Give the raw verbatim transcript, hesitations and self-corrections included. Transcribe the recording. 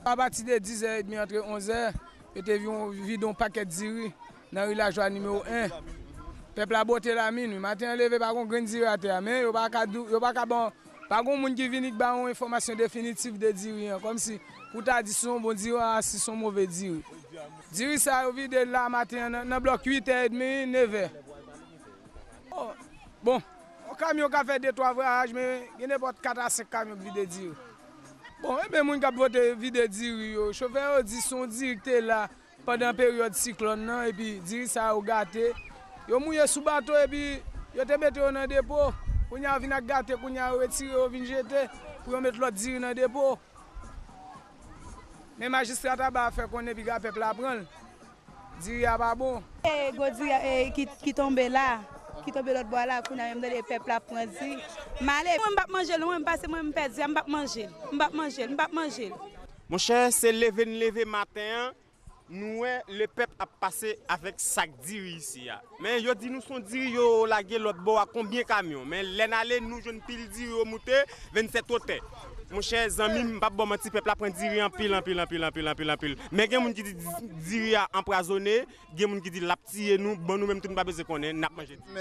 Apati de dizè edmi antre onzè, yo te vide yon pakèt diri nan ri Lajwa nimewo en. Pèp la bwote lamin, wi. Maten an leve, pa gon grenn diri atè a, men yo pa ka di, yo pa ka ban, pa gon moun ki vini ki ba yon enfòmasyon definitif de diri an, kòmsi pou ta di si se yon bon diri a, si se yon move diri. Diri sa yo vide la maten an nan, nan blòk uit è edmi, nevè. Bon, yon kamyon ka fè de twa vwayaj, men gen nenpòt kat a senk kamyon k vide diri. Bon, ebyen moun k ap vote vide diri yo, chofè yo di se yon diri ki te la pandan peryòd siklòn nan, epi diri sa yo gate. Yo mouye sou bato, epi yo te mete yo nan depo. Kounye a yo vin ak gate, kounye a yo retire yo vin jete pou yo met lòt diri nan depo. Men majistra Taba fè konnen piga pèp la pran l. Diri a pa bon. E gwo diri a, e, ki, ki tonbe la, ki tonbe lòt bò la, kounye a menm tande pèp la pran diri. M ale, mwen m p ap manje l, mwen m pase, mwen m pèdi a, m p ap manje l, m p ap manje l, m p ap manje l. Monchè, se leve n leve maten an, nou wè lepèp ap pase avèk sak diri isi a. Men yo di nou se yon diri yo lage lòt bò a konbyen kamyon. Men lè n ale, nou jwenn pil diri yo moute vennsèt wotè. Monchè, zanmi m, m p ap ba w manti, pèp la pran diri anpil, anpil, anpil, anpil, anpil, anpil. Men gen moun ki di di-, diri a anpwazonnen, gen moun ki di l ap tiye nou. Bon, nou menm tout, nou pa bezwen konnen, n ap manje diri.